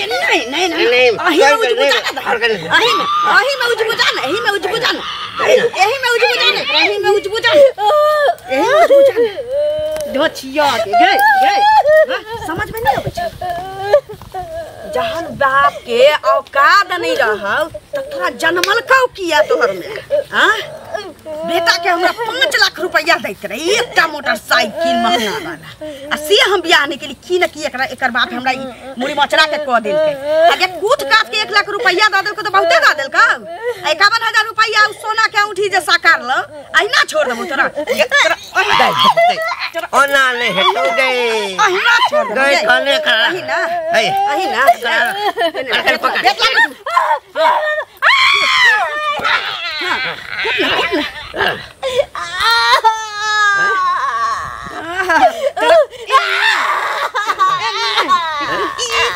नहीं नहीं नहीं अही में उजबुजा ना अही में, अही में उजबुजा ना, एही में उजबुजा ना, एही में उजबुजा ना, एही में उजबुजा ना, एही में उजबुजा ना। ढोचिया के गए गए समझ में नहीं आबै छै। जहन बाप के औकात नहीं रहौ त तोरा जनमल कौ किया तोहर में? हां बेटा के हमरा 5 लाख रुपया दैत रहे, एकटा मोटरसाइकिल महंगा वाला, आ से हम बियाह नहीं केली। की न की एकरा एकर बाप हमरा मुड़ी मचरा के क देलकै। आ जे कूट काट के 1 लाख रुपया द देलकै त बहुते द देलकै। आ 51,000 रुपया उ सोना के अंगूठी जे साकार ल अहिना छोड़ देबो तोरा। ओना नहीं हेतौ गे, अहिना छोड़ देबो गई कने करा अहिना अहिना पकड़।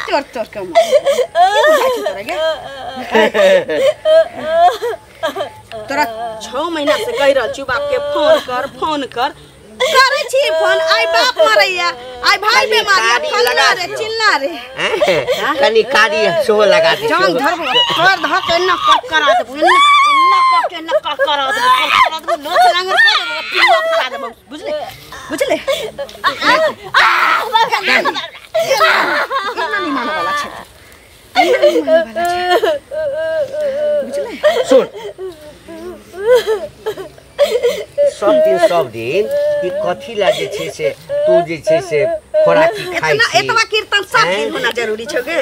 तोर तोर कम तोरा 6 महीना से कहि रहल छु बाप के फोन कर, फोन कर करै छी फोन। आइ बाप मरैया, आइ भाई बेमार, फल्ला रे चिल्ला रे, कनी कारी सेहो लगा दे। जान धरबो तोर धर के एना कट करा देबो, एना कट के एना कट करा देबो, कट करा देबो, नोच लांगर कर देबो, पिलुआ फड़ा देबो, बुझले बुझले। एना नहीं माने वाला छै, एना नहीं माने वाला छै, बुझले। सुन सब दिन ई कथी ला जे छै से तू जे छै से खोराकी खाइ छी। एतबा कीर्तन सब दिन होना जरूरी छौ गे।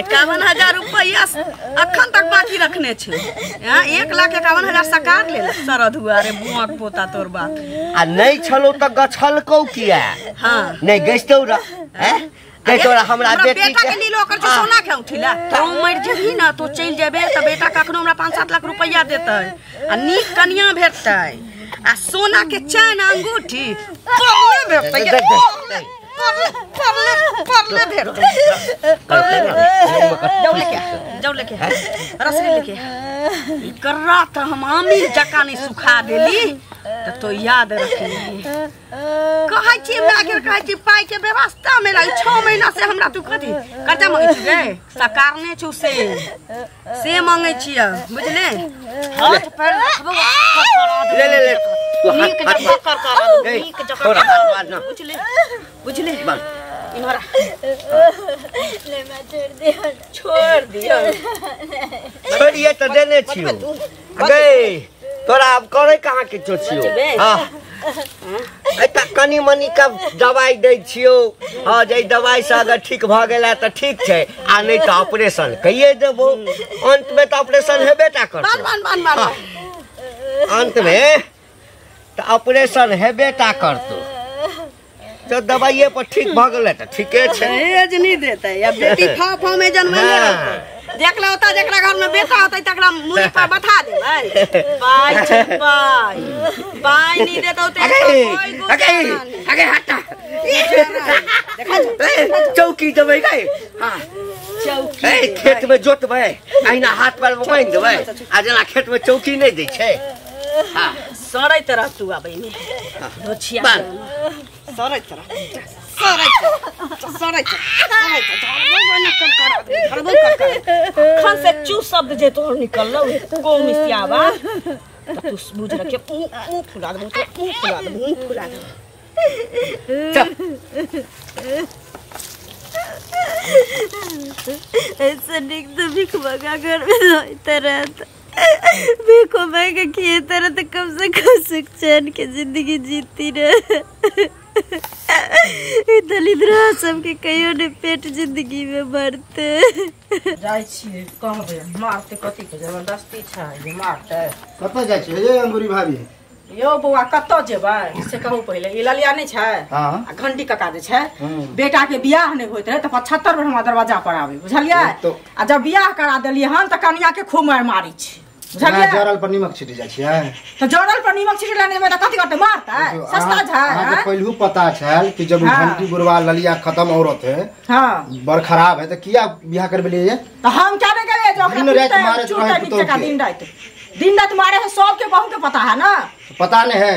51,000 रुपया अखन तक बाकी रखने छै। 1,51,000 सकार लेल सरद हुआ रे बुआक पोता तोर बाप। आ नहीं छलो त गछलकौ किया? हां नहीं गछतौ र हैं कह तोरा हमरा बेटी बेटा के लीलो ओकर छै सोना के अंगूठी ला। तो मर जेबही ना तो चलि जेबे त बेटा कखनो हमरा 5-7 लाख रुपया देतै आ नीक कनिया भेटतै आ सोना के चैन अंगूठी परले भेटतै, परले परले परले भेटतै। जाउ लेके, जाउ लेके रसरी लेके। एकरा त हम आमिल जकाँ नहीं सुखा देली त तो याद रखली। कहै छी माय के, कहै छी पाइ के व्यवस्था में रही। 6 महीना से हमरा तू कथी कर्जा मंगै छी गे? सकारने छौ से मंगै छियै, बुझले। हाथ पैर रखबो ले ले ले नीक जकाँ कर कर नीक जकाँ, बुझले बुझले। इन्हरा ले मैं छोड़ दियो, छोड़ दियो, छोड़िए त देने छियो गई तोरा। अब करे कहाँ किछो छियो? हां एता कनी मनी का दवाई दै छियो। हां जे दवाई से अगर ठीक भ गेला त ठीक छै, आ नहीं त ऑपरेशन कहिए देबो। अंत में त ऑपरेशन हेबे टा करतौ। बान बान बान अंत में त ऑपरेशन हेबे टा करतौ। तो दवाइये पर ठीक भ गेलै त ठीके छै। एज नहीं देतै या बेटी फा फा में जनमले रहतै। देख ले होता जकरा घर में बेटा होतै तकरा मुड़ी पर बैठा देबै। पाइ छै पाइ, पाइ नहीं देतौ ते अगे अगे हटा चौकी देबै गई। हां चौकी ए खेत में जोतबै अहिना हाथ पर बान्हि देबै, आ जेना खेत में चौकी नहीं दै छै। हां सड़ैत रह तू आबै में ढोछिया, सड़ैत रह, सड़ैत सड़ैत सड़ैत धरबो कर कर अखन से चू शब्द जे तोहर निकललौ को मिसियाबा त तू बुझ रखे मुंह फुला देबो, तो मुंह फुला देबो, मुंह फुला देबो। चल ऐसे निक तो भीख मंगा घर में रहता रहता, भीखो मांगे किए तरह तो कम से कम सुख चैन के जिंदगी जीती रहे। दलिद्रा सबके कहियो ने पेट जिंदगी में भरते। जाइ छी कहबै मारते कथी के जबरदस्ती छै जे मारते। कतऽ जाइ छी ये अंगूरी भाभी? यौ बौआ कतऽ जेबै से कहू पहिले। ई ललिया नहि छै आ घंटी कका जे छै, बेटा के बियाह नहि होइत रहे तऽ 75 बेर हमरा दरवाजा पर आबै, बुझलियै। आ जब बियाह करा देलियै हन तऽ कनिया के खूब मारि मारै छै, बुझलियै। जरल पर नीमक छिट जाइ छियै तऽ जरल पर नीमक छिटला नहि तऽ कथी करतै, मारतै। सस्ता छै। अहाँके पहिलू पता छल कि जब घंटी बुढ़वा ललिया खत्म औरत है, हां बड़ खराब है, तऽ किया बियाह करबेलियै? तऽ हम क्या नहि गेलियै जे ओकरा दिन राति मारैत रहै पुतोह के। दिन राति मारे है, सबके बहू के पता है ना। पता नहीं है।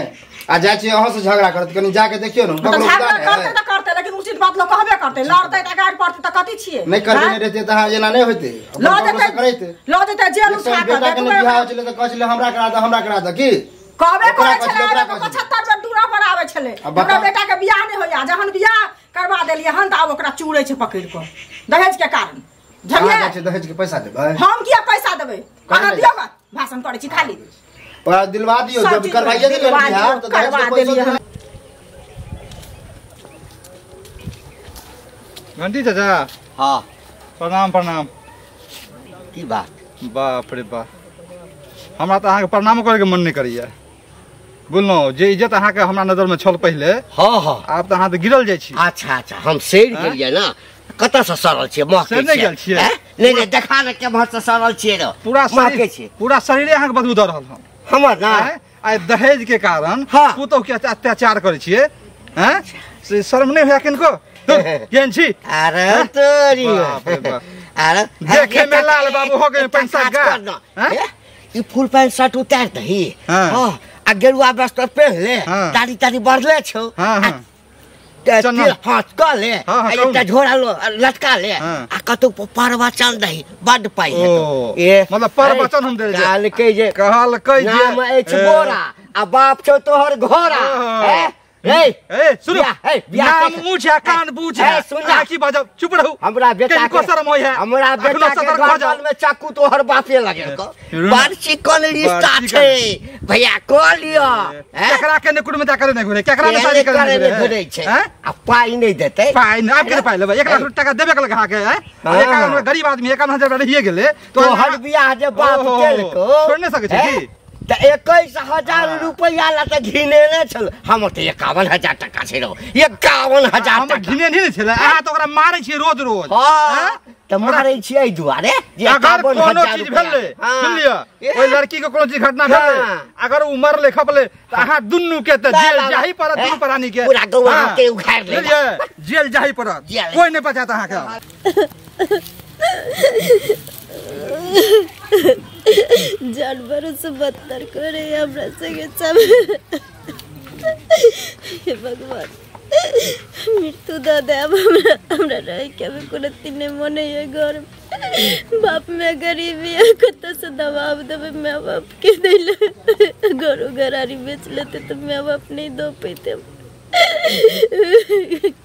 आ जाइ छी अहाँ से झगड़ा करत कनी जाके देखियो न झगड़ा करते त करते लेकिन उचित बात लोग कहबे करते लड़ते त गाड़ पड़ते त कथि छियै नहीं करबे नहीं रहते त हां एना नहीं होते ल जेते ल जेते जेल उठा के बेटा के बियाह हो छले त कहै छले हमरा करा द हमरा करा द की कहबे करै छले 75 बेर दूरा पर आबै छले हमरा बेटा के बियाह नहीं होया जहन बियाह करवा देलियै हन त आब ओकरा चूरै छै पकड़ के दहेज के कारण झगड़ा छै दहेज के पैसा देबै हम किया पैसा देबै अहाँ दियौ भाषण करै छी खाली ओकरा दिलवा दियौ जब करवाइए देलियै बियाह त दहेज के पैसा। घंटी चाचा हां प्रणाम प्रणाम। की बात? बाप रे बाप हमरा त अहाँ के प्रणाम करे के मन नहीं करैया बुझलहुँ जे इज्जत अहाँ के हमरा नजर में छल पहिले हां हां आब त अहाँ त गिरल जाइ छी। अच्छा अच्छा हम सड़ गेलियै ना कतऽ से सड़ल छियै महकै छियै गेल छियै नहीं नहीं देखा ने केम्हर से सड़ल छियै रे पूरा महकै छियै पूरा शरीरे अहाँ के बदबू दऽ रहल हन हमर ना आइ दहेज के कारण पुतोह के अत्याचार करै छियै हैं से शर्म नहीं होया किनको केहन छी? अरे तोरी अरे देखे में लाल बाबू हो गए पैसा गा ई फुल पैंट शर्ट उतार दही हां आ गेरुआ वस्त्र पहिन ले दाढ़ी ताड़ी बढ़ले छौ हाथ क ले आ एकटा झोरा लटका ले आ कतौ परवचन दही बड पाइ हेतौ। ए मतलब परवचन हम देल कहलकै जे कहलकै जे नाम अछि बोरा आ बाप छौ तोहर घोड़ा। ए ए सुनो नाम मुछ है कान बूझ है सुन की बाजब चुप रहू हमरा बेटा के शर्म होय है हमरा बेटा के गर्दन में चाकू तोहर बापे लगेलको बड़ चिकन रिश्ता छै भैया कह लियो केकरा के ने कुटुम्ब करे नहीं घुरे केकरा ने शादी करे नहीं घुरे छै आ पाई नहीं देतै पाई नहीं आब के पाई लेबै 1 लाख टका देबे के लगा के है गरीब आदमी 51,000 रहिए गेलै तोहर बियाह जे बाप केलको छोड़ नहीं सकै छै की त 21,000 रुपया ला त घिनेने छल हमर त 51,000 टका छै रौ 51,000 हमर घिने नहीं छलै अहाँ त ओकरा मारै छियै रोज रोज। हां त मारै छियै एहि दुआरे जे अगर कोनो चीज भेलै सुन लिअ ओहि लड़की के कोनो चीज घटना भेलै अगर उ मरलै खपलै त अहाँ दुन्नू के त जेल जाही पड़त दुनू प्राणी के पूरा गौआ के उखाड़ ले जेल जाही पड़त कोई नहीं बचात अहाँ के। जानवरों से बदतर करे हमरा संगे सब हे भगवान मृत्यु दऽ देब हमरा हमरा रह के अभी कोनो तीने मन है घर बाप में गरीबी है कतऽ से दबाव देबै माय बाप के दैले घरो घरारी बेच लेते तो माय बाप नहीं दो पैते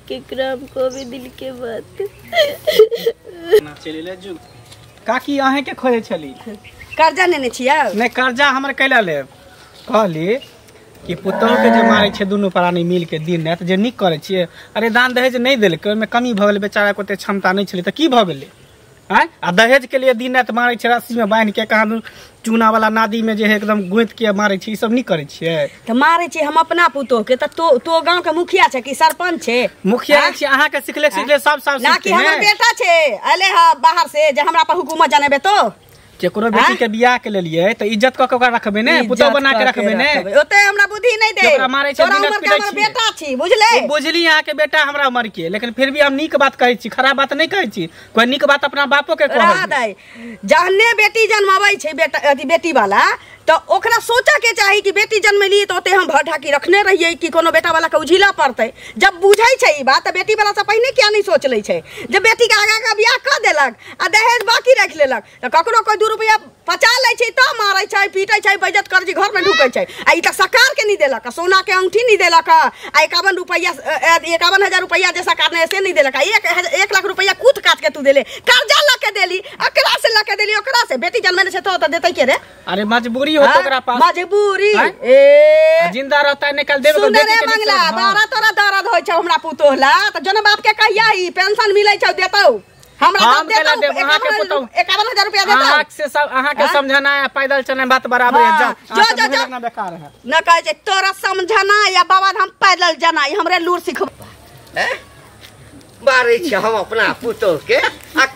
केकरा हम कहबै दिल के बात। चलि ले जुग काकी अहें के खोजे छली कर्जा नेने छियै नहीं कर्जा हमर कैला लेब कहली कि पुतोह के जे मारै छै दुनू प्राणी मिल के दिन राति जे नीक करै छियै। अरे दान दहेज नहीं देलकै ओहिमे कमी भऽ गेलै बेचारा के ओते क्षमता नहीं छलै तऽ की भऽ गेलै आँय आ दहेज के लिए दिन राति मारै छै रस्सी में बान्हि के कहाँ चूना वाला नादी में जे है एकदम गोंति के मारै छै ई सब नीक करै छियै तऽ मारै छियै हम अपना पुतोह के तऽ तो गांव के मुखिया छै कि सरपंच छै? मुखिया छी अहाँ के सिखले सिखले सब सब ना कि हमर बेटा छै अले ह बाहर से जे हमरा पर हुकूमत जनेबे तो केकरो बेटी के बियाह के लेलिए त इज्जत क के ओकरा रखबे ने पुतोह बना के रखबे ने ओते हमरा बुद्धि नहीं दे ओकरा मारै छै तोरा उमर के हमर बेटा छी बुझले बुझली अहाँ के बेटा हमरा उमर के लेकिन फिर भी हम नीक बात कहै छी खराब बात नहीं कहै छी कोई नीक बात अपना बापो के कहै जहने बेटी जन्माबै छै बेटा अथी बेटी वाला तो ओकरा सोचा के चाही कि बेटी जन्मेली तो ओते हम भर ढाकी रखने रहिए कि कोनो बेटा वाला के उझिला पड़तै। जब बुझै छै ई बात त बेटी वाला से पहिने किया नहीं सोच लै छै जब बेटी के आगा के बियाह क देलक आ दहेज बाकी रख लेलक त ककरो कोई 2 रुपया पचा लै छै त मारै छै पीटै छै बेइज्जत करै छै घर में ढुकै छै आ ई त सरकार के नहीं देलक सोना के अंगूठी नहीं देलक आ 51 रुपया 51,000 रुपया जे सरकार ने ऐसे नहीं देलक 1 लाख रुपया कूट काट के तू देले कर्जा ल के देली अकरा से ल के देली ओकरा से बेटी जन्मेले छै तो त देतै के रे? अरे मजबूरी हो तो ओकरा पास मजबूरी ए जिंदा रहता निकाल देबे तो बेटी के मंगला बारा तोरा दर्द होय छै हमरा पुतोह ला त जन बाप के कहिया ई पेंशन मिलै छै देतौ हमरा हम केला देब अहाँ के पुतोह 51,000 रुपया देतौ अहाँ से सब अहाँ के समझना है पैदल चलना बात बराबर है जाओ जो जो जो लगना बेकार है न कहै छै तोरा समझना या बाबा धाम पैदल जाना हमरे लूर सिख मारै छै हम अपना पुतोह के आ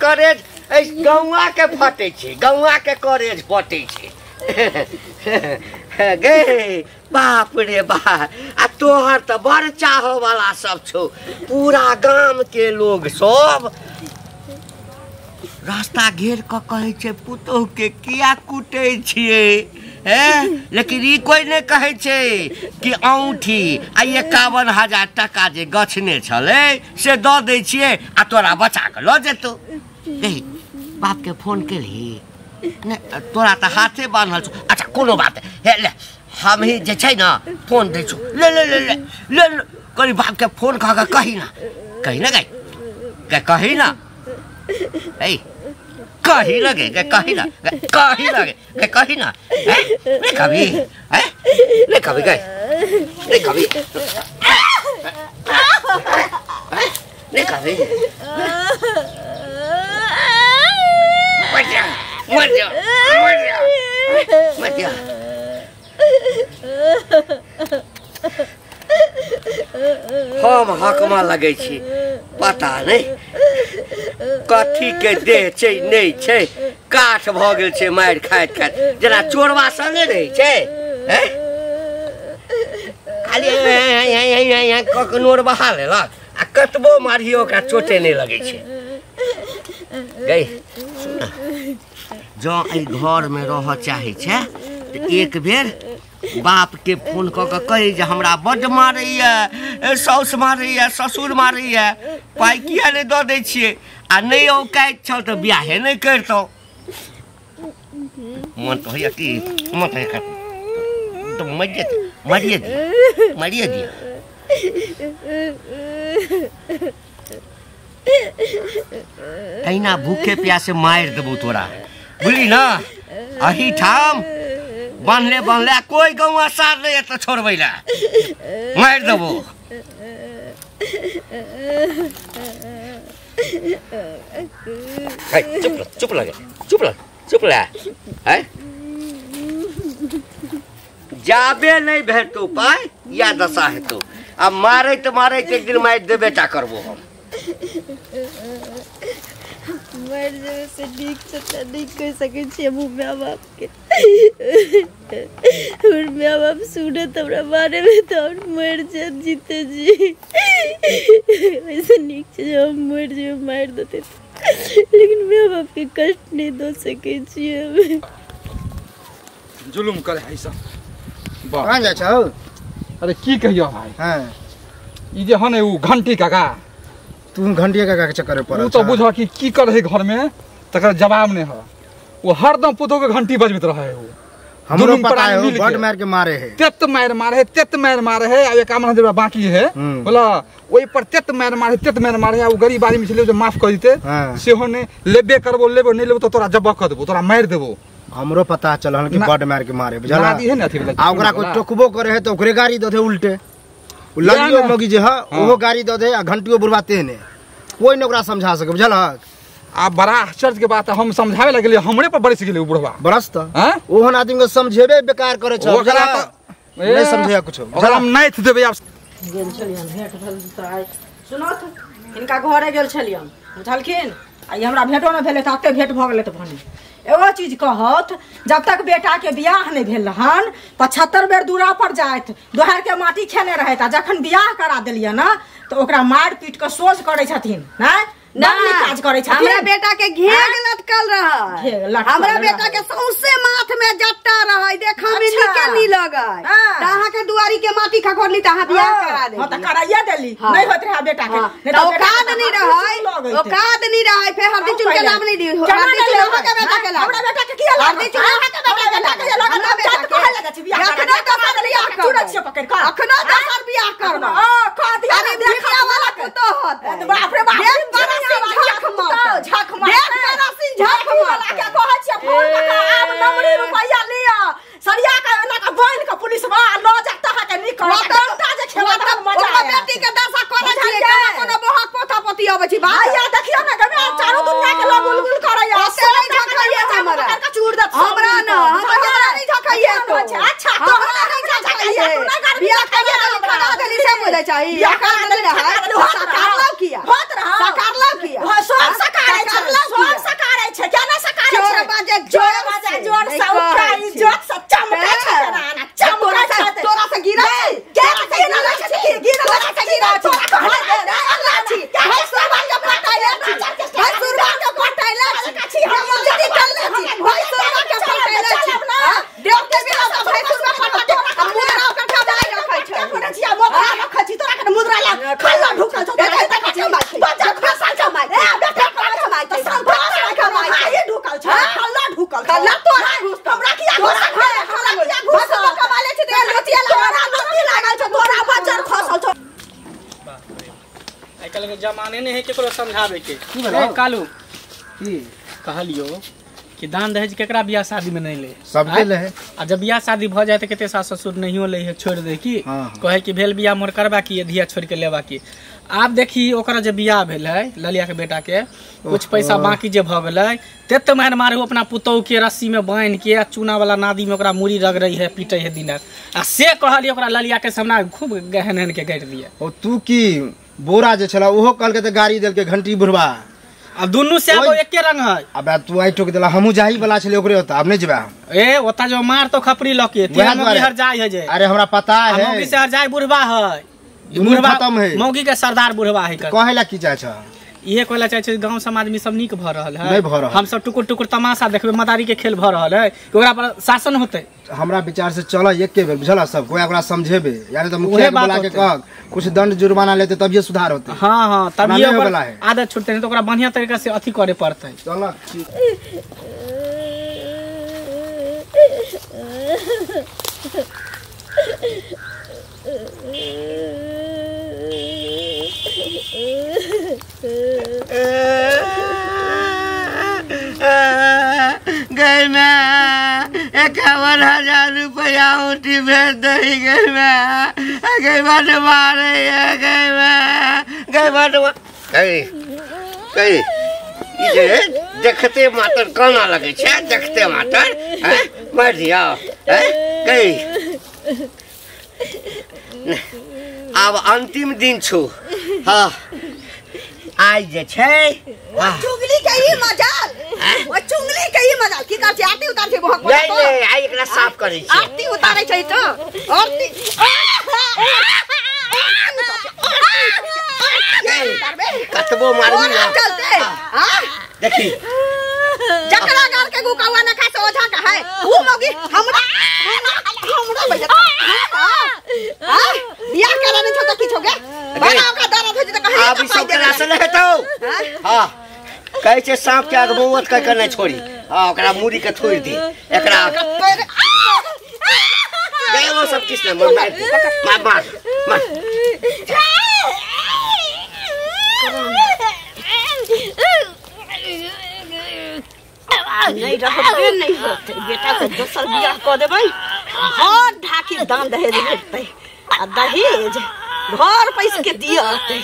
करेज एहि गौआ के फटै छै गौआ के करेज फटै छै गे बाप रे बाप आ तोहर तऽ बड़ चाह वाला सब छौ पूरा गाम के लोग सब रास्ता घेर कऽ कहै छै पुतोह के किया कुटै छियै। लेकिन ई कोई नहि कहै छै कि औंठी आ 51,000 टका जे गछने छलै से दऽ दै छियै आ तोरा बचा कऽ लऽ जेतौ। गई बाप के फोन केलही नहि? तोरा तऽ हाथे बान्हल छौ। अच्छा कोनो बात हे ले हम ही जे छै ने फोन दै छौ, ले ले ले ले ले करी बाप के फोन कऽ कऽ कही ना, कही ना गई कही ना, ऐ कही ना गे कही ना, कही ना गे कही ना, नहीं कभी है नहीं कभी गए नहीं कभी नहीं कभी मर जा मर जा मर जा मर जा। हम हकमा लगै छी, पता नहीं कथी के देह छै नहीं छै, काठ भऽ गेल छै मारि खाइत खाइत, जेना चोरबा संगे रहै छै। खाली कऽ के नोर बहा लेलक आ कतबो मारियो ओकरा चोटे नहि लगै छै। गई सुन, जँ एहि घरमे रहऽ चाहै छै तऽ एक बेर बाप के फोन कऽ के कही जे हमरा बड्ड मारैया, साउस मारैया, ससुर मारैया, पाइ किया नहि दऽ दै छियै, आ नहि औकाइत छल तऽ बियाहे नहि करितहुँ। मन तऽ होइया कि मन तऽ तऽ मरिए मरिए दिअ मरिए दिअ। अहिना भूखे प्यासे मारि देबौ तोरा, बुझली ना? अही ठाम बान्हले बान्हले कोई गौआ सार नहीं एतऽ छोड़बै ला, मारि देबो। चुप चुप लगे चुप लग चुप ले, जाबे नहीं भेटतौ पाइ या दशा हेतौ, आ मारैत मारैत एक दिन मारि देबे टा करबो हम। मर जेबै से नीक से तऽ नहि कहि सकै छियै हमहूँ माय बापके। हमर माय बाप सुनत हमरा बारेमे तऽ आओर मरि जायत जीते जी। ओहिसँ नीक छै जे हम मरि जेबै, मारि देतै, लेकिन माय बापके कष्ट नहि दऽ सकै छियै हम। जुलुम करे है सब। कहाँ जाइ छौ? अरे की कहियो भाई, हाँ ई जे हन उ घंटी काका, तू घंटिया काका के चक्कर में पड़ल। उ तो बुझ कि की कर है घर में तकर जवाब नहीं है। वो हरदम पुतोह के घंटी बजबैत रहे है। हमरो पता है बड मार के मारे है, तेत मार मारे है, तेत मार मारे है। आ एक आमना जेबा बाकी है बोला ओइ पर तेत मार मारे, तेत मार मारे है। उ गरीब आदमी छलै जे माफ कर देते सेहो नै, लेबे करबो लेबो, नहीं लेबो तो तोरा जब्बा कर देबो, तोरा मारि देबो। हमरो पता चलल कि बड मार के मारे, बुझला? है न अथी आ ओकरा कोई टोकबो करे है तो ओकरे गाड़ी दे दे उल्टे। उ लगियो मगी जे है ओहो गाड़ी दे दे आ घंटियो बुढ़वाते ने, कोई न ओकरा समझा सके, बुझल? आ बड़ा आश्चर्य के बात है, हम समझावे लगलिए हमरे पर बरस गेलै उ बुढ़वा। बरस त ओहन आदमी के समझेबे बेकार करे छै, ओकरा त नहीं समझेया कुछ। ओकरा हम नाइथ देबै। आब गेल छलियन भेंट भेल त आइ सुनत हिनका घरे गेल छलियन, बुझलखिन? आ ई हमरा भेंटो न भेलै त अते भेंट भऽ गेलै त भने एगो चीज कहत, जब तक बेटा के बियाह नहीं भेल हन 75 बेर दूरा पर जाइत, दोहर के माटी खेने रहैत, आ जखन बियाह करा देलियै ना तो ओकरा मारि पीट के सोझ करै छथिन, नहि ना काज करै छथिन। हमरा बेटा के घेग लटकल रहै, हमरा बेटा के सौंसे माथ में जट्टा रहै, देखा में नीके नी लगै। त अहाँ के दुआरी के माटी खखोरली त अहाँ बियाह करा देली। हां त कराइए देली, नहीं होत रहे बेटा के, नहीं त औकात नहीं रहै, औकात नहीं रहै। फेर हरदी चुन के नाम नहीं दी, हरदी चुन अहाँ के बेटा के लाग, हमरा बेटा के किया लाग, हरदी चुन अहाँ के बेटा के लाग, हमरा बेटा के कहे लगे छी बियाह करा, अखनो दोसर बियाह चुरै छियै पकड़ के, अखनो दोसर बियाह करब। हां कह दिया अरे देखा वाला पुतोह होतै, बाप रे बाप, झक मार, देख बड़ा सिंह झक मार के कहै छियै फोन कऽ के आब नमरी रुपैया लिअ, सरिया के एना के बान्हि के पुलिस बा लऽ जात अहाँ के नीक करत, डंटा जे खेबा त मजा आयत। बेटी के दशा करै छियै, केना कोनो बहक पोता पोती अबै छी बात। आया देखियौ ने गमे चारू दुनिया के लोग गुलगुल करैया, ओते नहीं झकैया हमरा, चूर देत हमरा न, हमरा नहीं झकैया तो। अच्छा हमरा नहीं झकैया, बियाह करिया खड़ा देली से बोलै चाही, बियाह करा देली रहै सकारलौ किया, होत रहा सकारलौ किया, सब सकारै छै, सब सकारै छै, केना सकारै छै? जोर बाजे, जोर बाजे, जोर से उठाई, जोर से चमकै छै, ना चमकै छै, तोरा से गिरा छै, केना गिरा छै, गिरा छै, गिरा छै, अल्लाह छी, भाई सुरबा के पटाइला छी, भाई सुरबा के पटाइला छी, हम जदी चलले छी, भाई सुरबा के पटाइला छी, देव के बिना तल्ला तोरा हमरा किया घोड़ा हमरा किया घोड़ा कमाले छै ते लोचिया लागल लोची लागल छौ तोरा बच्चर खसल छौ। आइ काल्हि के जमाने नहि है केकरो समझावे के। ए कालू की कहलियो कि दान दहेज केकरा बियाह शादी में नहीं ले सबके ले आ जब बियाह शादी भ जाए त कते सास ससुर नहियो ले है छोड़ दे की कहे कि भेल बियाह मोर करबा की धिया छोड़ के लेबा की। आब देखी ओकरा जे बियाह भेल है ललिया के बेटा के कुछ पैसा बाकी जे भ गेलै तेत मारि मारू अपना पुतोह के रस्सी में बांध के आ चूना वाला नादी में ओकरा मुड़ी रगड़ै है पीटै है दिन आ से कहलिए ओकरा ललिया के सामने खूब गहन हन के गाड़ि दिया। ओ तू की बोरा जे छला ओहो कहलकै त गाड़ी देलकै घंटी बुढ़वा अब दुनू से अब एके रंग है। अब तू आई ठोक देला हमहू जाही वाला छले ओकरे होता अब नहीं जेबा हम। ए ओता जो मार तो खपरी लके मौगी हर जाय है जे। अरे हमरा पता है मौगी से हर जाय बुढ़वा है बुढ़वा खत्म है मौगी के सरदार बुढ़वा है। कहेला की चाहे छ इहे कहला चाहे छै गांव समाज में सब नीक भ रहल है नहीं भ रहल हम सब टुकुर टुकुर तमाशा देखबे मदारी के खेल भ रहल है ओकरा पर शासन होते। हमरा विचार से चल एके बेर बुझला सब कोई ओकरा समझेबे यानी त मुखिया के बुला के कह कुछ दंड जुर्माना लेते तब ये सुधार होते। हां हां तब ये आदत छूटते नहीं तो ओकरा बढ़िया तरीका से अथी करे पड़ते। चल गई मैं 51,000 रुपया ऊटी भेज दही गई मैं गई बट मारे गई मैं गई बट गई गई जे देखते मातर कोना लगे छे देखते मातर हैं मार दिया हैं गई अब अंतिम दिन छु। हाँ आई जे छै ओ चुगली के ही मजाल ओ चुगली के ही मजाल की कर छै आरती उतार छै भोग नहीं नहीं आई एकरा साफ करै छै आरती उतारै छै तो आरती कतबो मारबी ना चलते हां देखी जकरा गाल के गुकावा ना खाए से ओझा का है ऊ मौगी हमरा हमरा भैया हां बियाह करा नहीं छौ त की छौ गे बड़ा ओकरा दर्द होइ छै त कहे आब ई सब के राशन हेतौ। हां कहै छै सांप के अगमौत कह के नहीं छोड़ी। हां ओकरा मुड़ी के थोड़ि दे एकरा गए वो सब किसने मार मार मार मार नहीं रहबे नहीं होते बेटा के दोसर बियाह क देबै घर ढाकी दान दहेज भेटतै आ दहेज घर पैस के दियतै।